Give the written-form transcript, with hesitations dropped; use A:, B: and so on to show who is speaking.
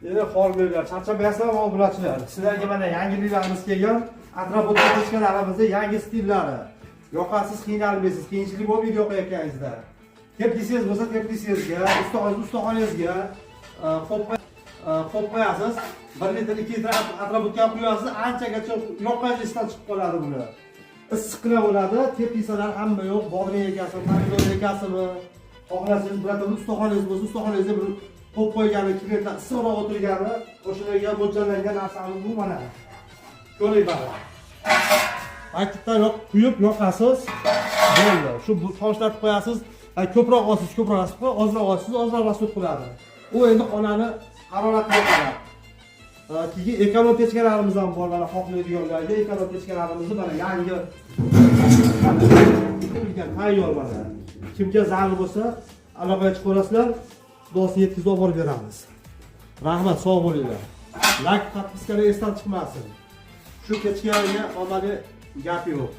A: Endi xorg'lar, charchamayapsizlarmi, obunachilar? Sizlarga mana yangiliklarimiz kelgan. Отработка pechkalarimizni yangi stillari. Yoqasiz, qiynalmaysiz, qiyinchilik bo'lmaydi yoqayotganingizda. Teplisangiz bo'lsa teplisangizga, ustaxonangizga qo'yib qo'yasiz. 1 litr, 2 litr отработка quyasiz, anchagacha yoqqancha esdan chiqib qoladi buni. Issiqqina bo'ladi, teplisalar hamma yo'q, bodring ekasimi, pomidor ekasimi, xohlasangiz birorta ustaxonangiz bo'lsa, ustaxonangizda bir qo'yib qo'ygani, klientlar issiqroq o'tirgani, o'shalarga mo'ljallangan narsamiz bu mana. Ko'ring mana. Maktubdan yoq quyib yoqasiz, bo'ldi. Shu toshlatib qo'yasiz, ko'proq olsangiz ko'proq расход qiladi, ozroq olsangiz ozroq расход qiladi. U endi xonani haroratiga qarab. Keyin ekonom pechkalarimiz ham bor mana xohlaydiganlarga. Ekonom pechkalarimizni mana yangi ulkan tayyor mana. Kimga zarur bo'lsa, aloqaga chiqaverasizlar, xudosi yetkazib olib borib beramiz. Rahmat, sog' bo'linglar. Layk, подписка lar esdan chiqmasin. Shu pechkalarga omadi gap yo'q.